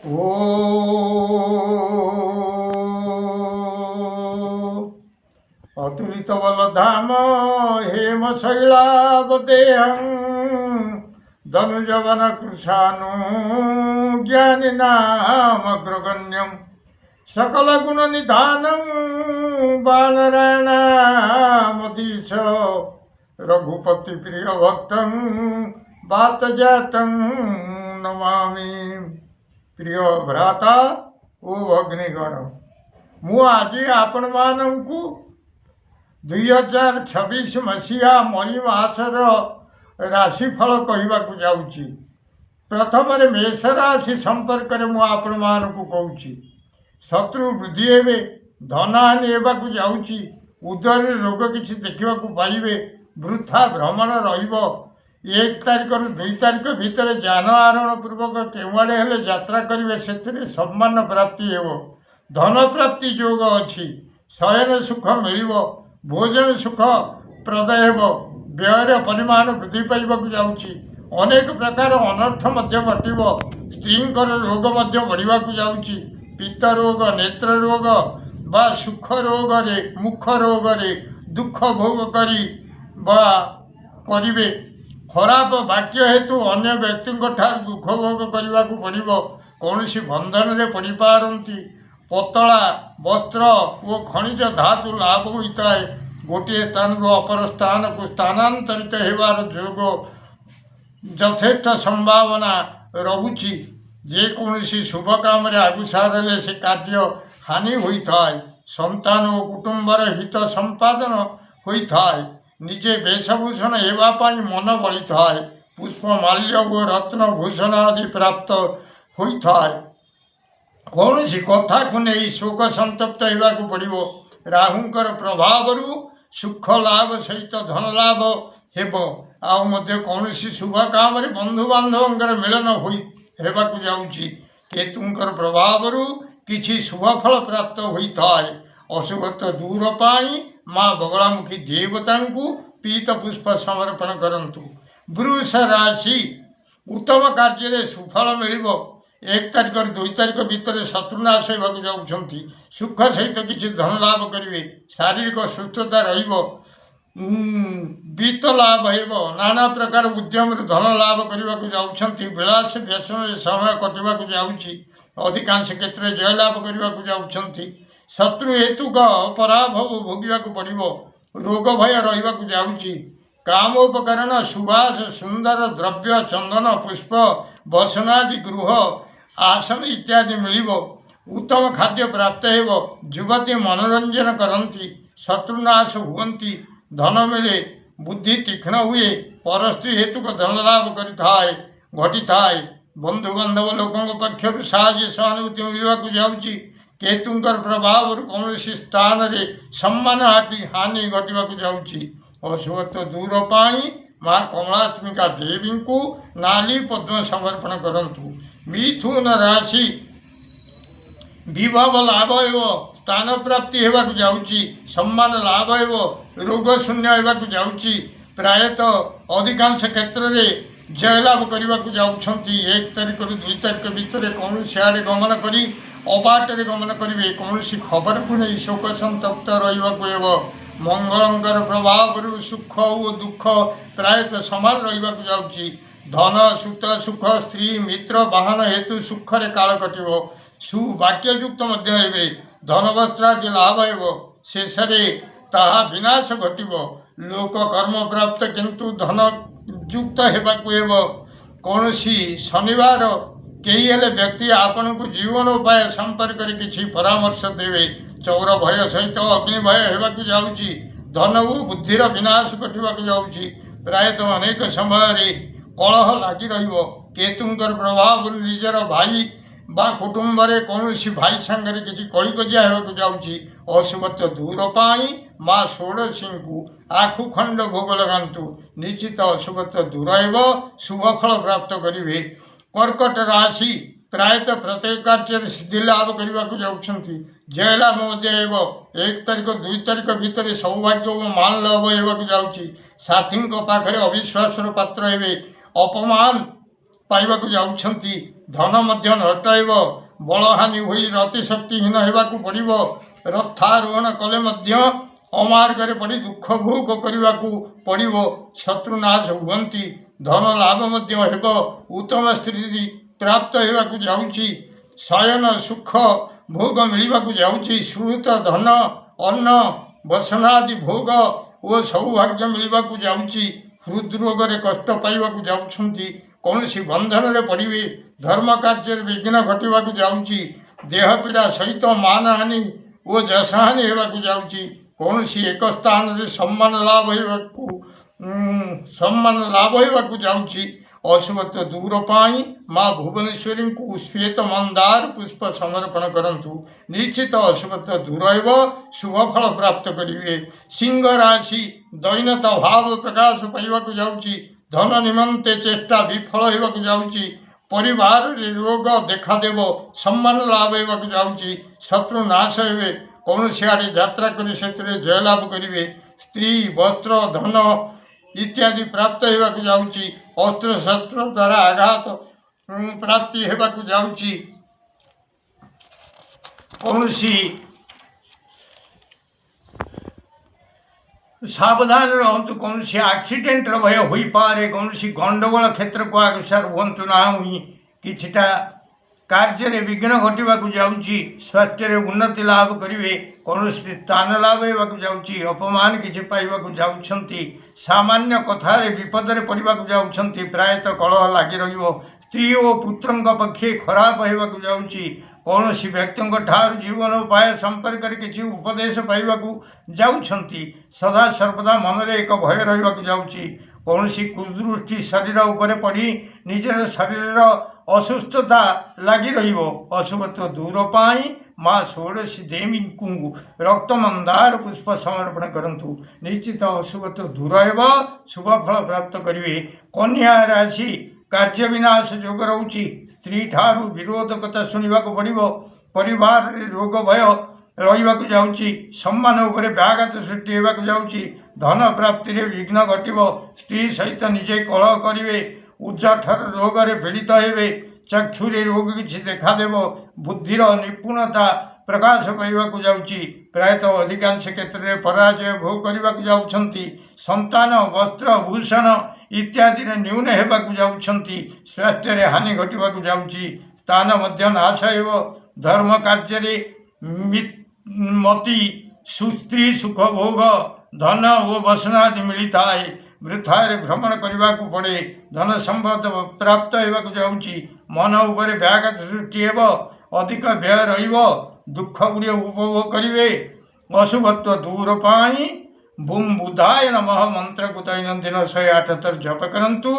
ଓ ଅତୁଳିତ ବଲଧାମ ହେମ ଶୈଳାବ ଦେହଂ ଧନୁଜବନ କୃଶାନୁ ଜ୍ଞାନିନାମଗ୍ରଗଣ୍ୟಂ ସକଳ ଗୁଣ ନିଧାନଂ ବାନରାଣାମଧୀଶ ରଘୁପତି ପ୍ରିୟ ଭକ୍ତଂ ବାତଜାତଂ ନମାମି। ପ୍ରିୟ ଭ୍ରାତା ଓ ଭଗ୍ନୀଗଣ, ମୁଁ ଆଜି ଆପଣମାନଙ୍କୁ 2026 ମସିହା ମଇ ମାସର ରାଶିଫଳ କହିବାକୁ ଯାଉଛି। ପ୍ରଥମରେ ମେଷ ରାଶି ସମ୍ପର୍କରେ ମୁଁ ଆପଣମାନଙ୍କୁ କହୁଛି। ଶତ୍ରୁ ବୃଦ୍ଧି ହେବେ, ଧନହାନି ହେବାକୁ ଯାଉଛି, ଉଦରରେ ରୋଗ କିଛି ଦେଖିବାକୁ ପାଇବେ, ବୃଥା ଭ୍ରମଣ ରହିବ। 1 ତାରିଖରୁ 2 ତାରିଖ ଭିତରେ ଯାନ ଆରୋହଣ ପୂର୍ବକ କେଉଁଆଡ଼େ ହେଲେ ଯାତ୍ରା କରିବେ, ସେଥିରେ ସମ୍ମାନ ପ୍ରାପ୍ତି ହେବ। ଧନ ପ୍ରାପ୍ତି ଯୋଗ ଅଛି। ଶୟନ ସୁଖ ମିଳିବ, ଭୋଜନ ସୁଖ ପ୍ରଦ ହେବ। ବ୍ୟୟର ପରିମାଣ ବୃଦ୍ଧି ପାଇବାକୁ ଯାଉଛି। ଅନେକ ପ୍ରକାର ଅନର୍ଥ ମଧ୍ୟ ଘଟିବ। ସ୍ତ୍ରୀଙ୍କର ରୋଗ ମଧ୍ୟ ବଢ଼ିବାକୁ ଯାଉଛି। ପିତ୍ତ ରୋଗ, ନେତ୍ର ରୋଗ ବା ସୁଖ ରୋଗରେ, ମୁଖ ରୋଗରେ ଦୁଃଖ ଭୋଗ କରି ବା କରିବେ। ଖରାପ ବାକ୍ୟ ହେତୁ ଅନ୍ୟ ବ୍ୟକ୍ତିଙ୍କ ଠାରୁ ଦୁଃଖ ଭୋଗ କରିବାକୁ ପଡ଼ିବ। କୌଣସି ବନ୍ଧନରେ ପଡ଼ିପାରନ୍ତି। ପତଳା ବସ୍ତ୍ର ଓ ଖଣିଜ ଧାତୁ ଲାଭ ହୋଇଥାଏ। ଗୋଟିଏ ସ୍ଥାନରୁ ଅପର ସ୍ଥାନକୁ ସ୍ଥାନାନ୍ତରିତ ହେବାର ଯୋଗ ଯଥେଷ୍ଟ ସମ୍ଭାବନା ରହୁଛି। ଯେକୌଣସି ଶୁଭ କାମରେ ଆଗୁସାର ହେଲେ ସେ କାର୍ଯ୍ୟ ହାନି ହୋଇଥାଏ। ସନ୍ତାନ ଓ କୁଟୁମ୍ବର ହିତ ସମ୍ପାଦନ ହୋଇଥାଏ। ନିଜେ ବେଶଭୂଷଣ ହେବା ପାଇଁ ମନ ବଳିଥାଏ। ପୁଷ୍ପ ମାଲ୍ୟ ଓ ରତ୍ନ ଭୂଷଣ ଆଦି ପ୍ରାପ୍ତ ହୋଇଥାଏ। କୌଣସି କଥାକୁ ନେଇ ଶୋକ ସନ୍ତପ୍ତ ହେବାକୁ ପଡ଼ିବ। ରାହୁଙ୍କର ପ୍ରଭାବରୁ ସୁଖ ଲାଭ ସହିତ ଧନ ଲାଭ ହେବ। ଆଉ ମଧ୍ୟ କୌଣସି ଶୁଭ କାମରେ ବନ୍ଧୁବାନ୍ଧବଙ୍କର ମିଳନ ହୋଇ ହେବାକୁ ଯାଉଛି। କେତୁଙ୍କର ପ୍ରଭାବରୁ କିଛି ଶୁଭ ଫଳ ପ୍ରାପ୍ତ ହୋଇଥାଏ। ଅଶୁଭତ୍ୱ ଦୂର ପାଇଁ ମା ବଗଳାମୁଖୀ ଦେବତାଙ୍କୁ ପୀତ ପୁଷ୍ପ ସମର୍ପଣ କରନ୍ତୁ। ବୃଷ ରାଶି, ଉତ୍ତମ କାର୍ଯ୍ୟରେ ସୁଫଳ ମିଳିବ। 1 ତାରିଖରୁ 2 ତାରିଖ ଭିତରେ ଶତ୍ରୁନାଶ ହେବାକୁ ଯାଉଛନ୍ତି। ସୁଖ ସହିତ କିଛି ଧନ ଲାଭ କରିବେ। ଶାରୀରିକ ସୁସ୍ଥତା ରହିବ। ବିତ୍ତ ଲାଭ ହେବ। ନାନା ପ୍ରକାର ଉଦ୍ୟମରେ ଧନ ଲାଭ କରିବାକୁ ଯାଉଛନ୍ତି। ବିଳାସ ବ୍ୟସନରେ ସମୟ କଟିବାକୁ ଯାଉଛି। ଅଧିକାଂଶ କ୍ଷେତ୍ରରେ ଜୟଲାଭ କରିବାକୁ ଯାଉଛନ୍ତି। ଶତ୍ରୁ ହେତୁକ ପରାଭବ ଭୋଗିବାକୁ ପଡ଼ିବ। ରୋଗ ଭୟ ରହିବାକୁ ଯାଉଛି। କାମ ଉପକରଣ, ସୁବାସ ସୁନ୍ଦର ଦ୍ରବ୍ୟ, ଚନ୍ଦନ, ପୁଷ୍ପ, ବସନାଦି, ଗୃହ ଆସନ ଇତ୍ୟାଦି ମିଳିବ। ଉତ୍ତମ ଖାଦ୍ୟ ପ୍ରାପ୍ତ ହେବ। ଯୁବତୀ ମନୋରଞ୍ଜନ କରନ୍ତି। ଶତ୍ରୁନାଶ ହୁଅନ୍ତି। ଧନ ମିଳେ। ବୁଦ୍ଧି ତୀକ୍ଷ୍ଣ ହୁଏ। ପରସ୍ତ୍ରୀ ହେତୁକ ଧନ ଲାଭ କରିଥାଏ, ଘଟିଥାଏ। ବନ୍ଧୁବାନ୍ଧବ ଲୋକଙ୍କ ପକ୍ଷରୁ ସାହାଯ୍ୟ ସହାନୁଭୂତି ମିଳିବାକୁ ଯାଉଛି। କେତୁଙ୍କର ପ୍ରଭାବରୁ କୌଣସି ସ୍ଥାନରେ ସମ୍ମାନ ହାନି ଘଟିବାକୁ ଯାଉଛି। ଅଶୁଭତ୍ୱ ଦୂର ପାଇଁ ମା କମଳାତ୍ମିକା ଦେବୀଙ୍କୁ ନାଲି ପଦ୍ମ ସମର୍ପଣ କରନ୍ତୁ। ମିଥୁନ ରାଶି, ବିଭବ ଲାଭ ହେବ। ସ୍ଥାନ ପ୍ରାପ୍ତି ହେବାକୁ ଯାଉଛି। ସମ୍ମାନ ଲାଭ ହେବ। ରୋଗ ଶୂନ୍ୟ ହେବାକୁ ଯାଉଛି। ପ୍ରାୟତଃ ଅଧିକାଂଶ କ୍ଷେତ୍ରରେ ଜୟଲାଭ କରିବାକୁ ଯାଉଛନ୍ତି। 1 ତାରିଖରୁ 2 ତାରିଖ ଭିତରେ କୌଣସି ଆଡ଼େ ଗମନ କରି ଅବାଟରେ ଗମନ କରିବେ। କୌଣସି ଖବରକୁ ନେଇ ଶୋକ ସନ୍ତପ୍ତ ରହିବାକୁ ହେବ। ମଙ୍ଗଳଙ୍କର ପ୍ରଭାବରୁ ସୁଖ ଓ ଦୁଃଖ ପ୍ରାୟତଃ ସମାନ ରହିବାକୁ ଯାଉଛି। ଧନ, ସୁତ ସୁଖ, ସ୍ତ୍ରୀ, ମିତ୍ର, ବାହନ ହେତୁ ସୁଖରେ କାଳ କଟିବ। ସୁବାକ୍ୟଯୁକ୍ତ ମଧ୍ୟ ହେବେ। ଧନ, ବସ୍ତ୍ର ଆଦି ଲାଭ ହେବ। ଶେଷରେ ତାହା ବିନାଶ ଘଟିବ। ଲୋକ କର୍ମ ପ୍ରାପ୍ତ କିନ୍ତୁ ଧନ ଯୁକ୍ତ ହେବାକୁ ହେବ। କୌଣସି ଶନିବାର କେହି ହେଲେ ବ୍ୟକ୍ତି ଆପଣଙ୍କୁ ଜୀବନ ଉପାୟ ସମ୍ପର୍କରେ କିଛି ପରାମର୍ଶ ଦେବେ। ଚୌର ଭୟ ସହିତ ଅଗ୍ନି ଭୟ ହେବାକୁ ଯାଉଛି। ଧନ ଓ ବୁଦ୍ଧିର ବିନାଶ ଘଟିବାକୁ ଯାଉଛି। ପ୍ରାୟତଃ ଅନେକ ସମୟରେ କଳହ ଲାଗି ରହିବ। କେତୁଙ୍କର ପ୍ରଭାବରୁ ନିଜର ଭାଇ ବା କୁଟୁମ୍ବରେ କୌଣସି ଭାଇ ସାଙ୍ଗରେ କିଛି କଳିକଜିଆ ହେବାକୁ ଯାଉଛି। ଅଶୁଭତ୍ୱ ଦୂର ପାଇଁ ମା ଷୋଡ଼ଶୀଙ୍କୁ ଆଖୁ ଖଣ୍ଡ ଭୋଗ ଲଗାନ୍ତୁ। ନିଶ୍ଚିତ ଅଶୁଭତ୍ୱ ଦୂର ହେବ, ଶୁଭ ଫଳ ପ୍ରାପ୍ତ କରିବେ। କର୍କଟ ରାଶି, ପ୍ରାୟତଃ ପ୍ରତ୍ୟେକ କାର୍ଯ୍ୟରେ ସିଦ୍ଧି ଲାଭ କରିବାକୁ ଯାଉଛନ୍ତି। ଜୟଲାଭ ମଧ୍ୟ ହେବ। 1 ତାରିଖ 2 ତାରିଖ ଭିତରେ ସୌଭାଗ୍ୟ ଓ ମାନ ଲାଭ ହେବାକୁ ଯାଉଛି। ସାଥୀଙ୍କ ପାଖରେ ଅବିଶ୍ୱାସର ପାତ୍ର ହେବେ। ଅପମାନ ପାଇବାକୁ ଯାଉଛନ୍ତି। ଧନ ମଧ୍ୟ ନଷ୍ଟ ହେବ। ବଳହାନି ହୋଇ ରତିଶକ୍ତିହୀନ ହେବାକୁ ପଡ଼ିବ। ରଥାରୋହଣ କଲେ ମଧ୍ୟ ଅମାର୍ଗରେ ପଡ଼ି ଦୁଃଖ ଭୋଗ କରିବାକୁ ପଡ଼ିବ। ଶତ୍ରୁନାଶ ହୁଅନ୍ତି, ଧନ ଲାଭ ମଧ୍ୟ ହେବ। ଉତ୍ତମ ସ୍ଥିତି ପ୍ରାପ୍ତ ହେବାକୁ ଯାଉଛି। ଶୟନ ସୁଖ ଭୋଗ ମିଳିବାକୁ ଯାଉଛି। ଶ୍ରୁତ, ଧନ, ଅନ୍ନ, ବସନାଦି ଭୋଗ ଓ ସୌଭାଗ୍ୟ ମିଳିବାକୁ ଯାଉଛି। ହୃଦରୋଗରେ କଷ୍ଟ ପାଇବାକୁ ଯାଉଛନ୍ତି। କୌଣସି ବନ୍ଧନରେ ପଡ଼ିବେ। ଧର୍ମ କାର୍ଯ୍ୟରେ ବିଘ୍ନ ଘଟିବାକୁ ଯାଉଛି। ଦେହ ପୀଡ଼ା ସହିତ ମାନହାନି ଓ ଯଶହାନି ହେବାକୁ ଯାଉଛି। କୌଣସି ଏକ ସ୍ଥାନରେ ସମ୍ମାନ ଲାଭ ହେବାକୁ ଯାଉଛି। ଅଶୁଭତ୍ୱ ଦୂର ପାଇଁ ମା ଭୁବନେଶ୍ୱରୀଙ୍କୁ ଶ୍ୱେତ ମନ୍ଦାର ପୁଷ୍ପ ସମର୍ପଣ କରନ୍ତୁ। ନିଶ୍ଚିତ ଅଶୁଭତ୍ୱ ଦୂର ହେବ, ଶୁଭ ଫଳ ପ୍ରାପ୍ତ କରିବେ। ସିଂହ ରାଶି, ଦୈନତା ଭାବ ପ୍ରକାଶ ପାଇବାକୁ ଯାଉଛି। ଧନ ନିମନ୍ତେ ଚେଷ୍ଟା ବିଫଳ ହେବାକୁ ଯାଉଛି। ପରିବାରରେ ରୋଗ ଦେଖାଦେବ। ସମ୍ମାନ ଲାଭ ହେବାକୁ ଯାଉଛି। ଶତ୍ରୁ ନାଶ ହେବେ। କୌଣସି ଆଡ଼େ ଯାତ୍ରା କରି ସେଥିରେ ଜୟଲାଭ କରିବେ। ସ୍ତ୍ରୀ, ବସ୍ତ୍ର, ଧନ ଇତ୍ୟାଦି ପ୍ରାପ୍ତ ହେବାକୁ ଯାଉଛି। ଅସ୍ତ୍ରଶସ୍ତ୍ର ଦ୍ୱାରା ଆଘାତ ପ୍ରାପ୍ତି ହେବାକୁ ଯାଉଛି। କୌଣସି ସାବଧାନ ରହନ୍ତୁ, କୌଣସି ଆକ୍ସିଡେଣ୍ଟର ଭୟ ହୋଇପାରେ। କୌଣସି ଗଣ୍ଡଗୋଳ କ୍ଷେତ୍ରକୁ ଅଗ୍ରସର ହୁଅନ୍ତୁ ନାହିଁ। କିଛିଟା କାର୍ଯ୍ୟରେ ବିଘ୍ନ ଘଟିବାକୁ ଯାଉଛି। ସ୍ୱାସ୍ଥ୍ୟରେ ଉନ୍ନତି ଲାଭ କରିବେ। କୌଣସି ସ୍ଥାନ ଲାଭ ହେବାକୁ ଯାଉଛି। ଅପମାନ କିଛି ପାଇବାକୁ ଯାଉଛନ୍ତି। ସାମାନ୍ୟ କଥାରେ ବିପଦରେ ପଡ଼ିବାକୁ ଯାଉଛନ୍ତି। ପ୍ରାୟତଃ କଳହ ଲାଗି ରହିବ। ସ୍ତ୍ରୀ ଓ ପୁତ୍ରଙ୍କ ପକ୍ଷେ ଖରାପ ହେବାକୁ ଯାଉଛି। କୌଣସି ବ୍ୟକ୍ତିଙ୍କ ଠାରୁ ଜୀବନ ଉପାୟ ସମ୍ପର୍କରେ କିଛି ଉପଦେଶ ପାଇବାକୁ ଯାଉଛନ୍ତି। ସଦା ସର୍ବଦା ମନରେ ଏକ ଭୟ ରହିବାକୁ ଯାଉଛି। କୌଣସି କୁଦୃଷ୍ଟି ଶରୀର ଉପରେ ପଡ଼ି ନିଜର ଶରୀରର ଅସୁସ୍ଥତା ଲାଗି ରହିବ। ଅଶୁଭତ୍ୱ ଦୂର ପାଇଁ ମା ଷୋଡ଼ଶୀ ଦେବୀଙ୍କୁ ରକ୍ତ ମନ୍ଦାର ପୁଷ୍ପ ସମର୍ପଣ କରନ୍ତୁ। ନିଶ୍ଚିତ ଅଶୁଭତ୍ୱ ଦୂର ହେବ, ଶୁଭ ଫଳ ପ୍ରାପ୍ତ କରିବେ। କନ୍ୟା ରାଶି, କାର୍ଯ୍ୟ ବିନାଶ ଯୋଗ ରହୁଛି। ସ୍ତ୍ରୀ ଠାରୁ ବିରୋଧ କଥା ଶୁଣିବାକୁ ପଡ଼ିବ। ପରିବାରରେ ରୋଗ ଭୟ ରହିବାକୁ ଯାଉଛି। ସମ୍ମାନ ଉପରେ ବ୍ୟାଘାତ ସୃଷ୍ଟି ହେବାକୁ ଯାଉଛି। ଧନ ପ୍ରାପ୍ତିରେ ବିଘ୍ନ ଘଟିବ। ସ୍ତ୍ରୀ ସହିତ ନିଜେ କଳହ କରିବେ। ଉଜଠର ରୋଗରେ ପୀଡ଼ିତ ହେବେ। ଚକ୍ଷୁରେ ରୋଗ କିଛି ଦେଖାଦେବ। ବୁଦ୍ଧିର ନିପୁଣତା ପ୍ରକାଶ ପାଇବାକୁ ଯାଉଛି। ପ୍ରାୟତଃ ଅଧିକାଂଶ କ୍ଷେତ୍ରରେ ପରାଜୟ ଭୋଗ କରିବାକୁ ଯାଉଛନ୍ତି। ସନ୍ତାନ, ବସ୍ତ୍ର, ଭୂଷଣ ଇତ୍ୟାଦିରେ ନ୍ୟୁନ ହେବାକୁ ଯାଉଛନ୍ତି। ସ୍ୱାସ୍ଥ୍ୟରେ ହାନି ଘଟିବାକୁ ଯାଉଛି। ସ୍ଥାନ ମଧ୍ୟ ନାଶ ହେବ। ଧର୍ମ କାର୍ଯ୍ୟରେ ମତି, ସୁସ୍ତ୍ରୀ ସୁଖ ଭୋଗ, ଧନ ଓ ବସନାଦି ମିଳିଥାଏ। ବୃଥାରେ ଭ୍ରମଣ କରିବାକୁ ପଡ଼େ। ଧନ ସମ୍ପଦ ପ୍ରାପ୍ତ ହେବାକୁ ଯାଉଛି। ମନ ଉପରେ ବ୍ୟାଘାତ ସୃଷ୍ଟି ହେବ। ଅଧିକ ବ୍ୟୟ ରହିବ। ଦୁଃଖ ଗୁଡ଼ିଏ ଉପଭୋଗ କରିବେ। ଅଶୁଭତ୍ୱ ଦୂର ପାଇଁ ବୁମ୍ ବୁଧାୟ ନମଃ ମନ୍ତ୍ରକୁ ଦୈନନ୍ଦିନ 108 ଥର ଜପ କରନ୍ତୁ।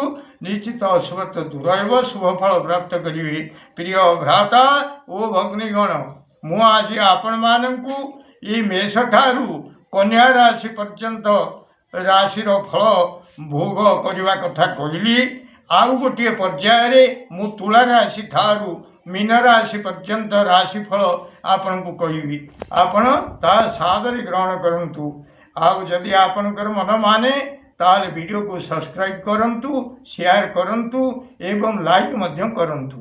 ନିଶ୍ଚିତ ଅଶୁଭତ୍ୱ ଦୂର ହେବ, ଶୁଭ ଫଳ ପ୍ରାପ୍ତ କରିବେ। ପ୍ରିୟ ଭ୍ରାତା ଓ ଭଗ୍ନୀଗଣ, ମୁଁ ଆଜି ଆପଣମାନଙ୍କୁ ଏଇ ମେଷ ଠାରୁ କନ୍ୟା ରାଶି ପର୍ଯ୍ୟନ୍ତ ରାଶିର ଫଳ ଭୋଗ କରିବା କଥା କହିଲି। ଆଉ ଗୋଟିଏ ପର୍ଯ୍ୟାୟରେ ମୁଁ ତୁଳା ରାଶି ଠାରୁ ମୀନ ରାଶି ପର୍ଯ୍ୟନ୍ତ ରାଶିଫଳ ଆପଣଙ୍କୁ କହିବି। ଆପଣ ତାହା ସାଦରେ ଗ୍ରହଣ କରନ୍ତୁ। ଆଉ ଯଦି ଆପଣଙ୍କର ମନ ମାନେ, ତାହେଲେ ଭିଡ଼ିଓକୁ ସବସ୍କ୍ରାଇବ୍ କରନ୍ତୁ, ସେୟାର କରନ୍ତୁ ଏବଂ ଲାଇକ୍ ମଧ୍ୟ କରନ୍ତୁ।